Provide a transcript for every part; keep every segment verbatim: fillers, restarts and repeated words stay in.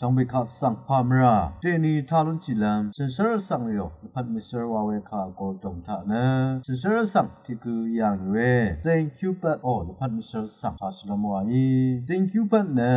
Shvngbe kaq svng pà mvrà dèni taq lúnshìlv́m shànshér vsvng rìò lvpat mvshv́r wa we kà gordòng taq nø shànshér vsvng tiq gø yà ngì we Saint Cuthbert ò lvpat mvshv́r svng taq shvlv́m wa í. Saint Cuthbert nø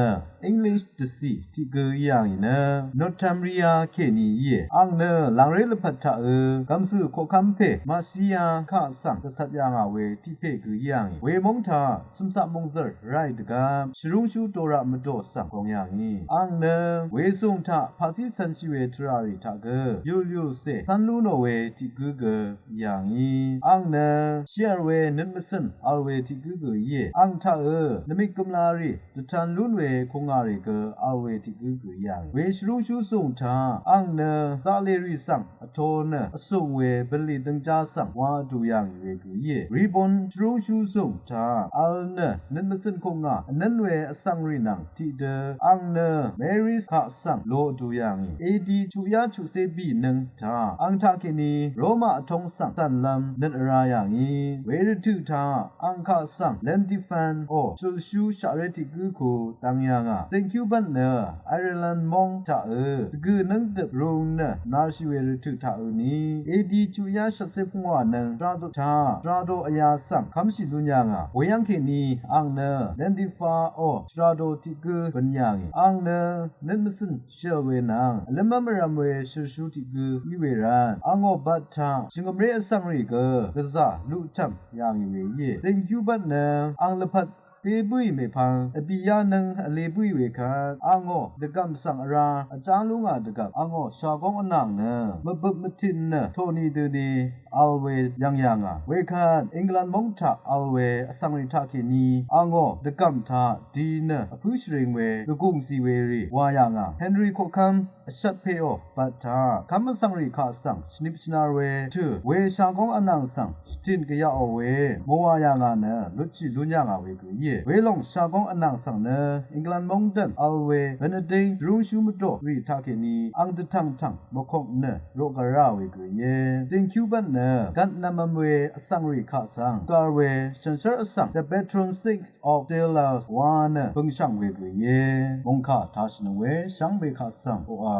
English dvcì tiq gø yà ngì nø Northumbria kèní íe. Àng nø làngré lvpat taq ø gv̀msø̀ koqkv́m pè Marcia kaq svng dvcvt yà ngà we tiq pè gø yà ngì. Wemóng taq cø̀mcaq mòngzv̀r ráì dvgvp shvrúngshú doraq mvdò svng gong yà ngì. Àng nø wesùng taq paqcí cv̄nshì we tvrà rì taq gø yùlyùlcè cv́n lú nò we tiq gǿ gø yà ngì. Àng nø shìv̀l we nøt mvcø̀n vl we tiq gǿ gø íe. Àng taq ø nvmik gø̀mlarì dvtan lún we kùngà rì gø vl we tiq gǿ gø yà ngì. Weshvrúngshú sùng taq àng nø zaqlèrì svng vto nø vsùng we bv̀nlì døngjá svng wa vdù yà ngì we gø íe. Ribon shvrúngshú sùng taq vl nø nøt mvcø̀n kùngà vnv́n we vsvng rì nvng tiqdø àng nø Mary kaq svng lo vdù yà ngì. Edi chuqyá chuqcé bìnøng taq àng taqkèní Roma vtóng svng cv̀nlv́m nøt vrá yà ngì. Wervtø̀ taq àng kaq svng Llandifan ò shølshú shaqré tiq gǿ ku dvng yà ngà. Saint Cuthbert nø Ireland móng taq ø dvgø̀ nǿngdøp rung nø narshì we rvtø̀ taq ø ní edi chuqyá shvtcé pungwà nøng shvradoq taq shvradoq vyā svng kv́mshì lún yà ngà. Weyv́ng kèní àng nø Llandifa ò shvradoq tiq gǿ bøn yà ngì. Àng nø nøt mvcø̀n shìv̀l we nvng vlǿmv́m vrv̄m we shølshú tiq gǿ í we rvt àngò bvt taq shvngø̀mré vsvng rì gø gvzà luqtv̀m yà ngì we íe. Saint Cuthbert nø àng lvpat bé bǿì mèpvng vbì yánøng vlē bǿì we kvt àngò dvgv̀m svng vrá vjá lú ngà dvgvp àngò shagóng vnàng nø mvbøp mvtin nø tòni døni vl we yv̀ng yà ngà. Wekvt England móng taq vl we vsvng rì taqkèní àngò dvgv̀m taq di nø vpǿ shvring we dvgùng zì we rì wa yà ngà. Henry koqkv́m vshvt peò bvt taq kv́m vsvng rì kaq svng shvnip shvnar we tø̀ we shagóng vnàng svng shvtìn gvyaqò we mòwà yà ngà nø lutshì lún yà ngà we gø íe. Welòng shagóng vnàng svng nø England móng dv̀n vl we Benedict shvrúngshú mvdò rì taqkèní àng dvtv̀ngtv̀ng mvkok nø roqgv̀l ráò we gø íe. Saint Cuthbert nø gvt nvmvm we vsvng rì kaq svng gv̀l we shànshér vsvng The Patron Saint of Sailors wa nø bø̀ngshv̀ng we gø íe. Mòngkà taq shvnøng we shvngbe kaq svng oqà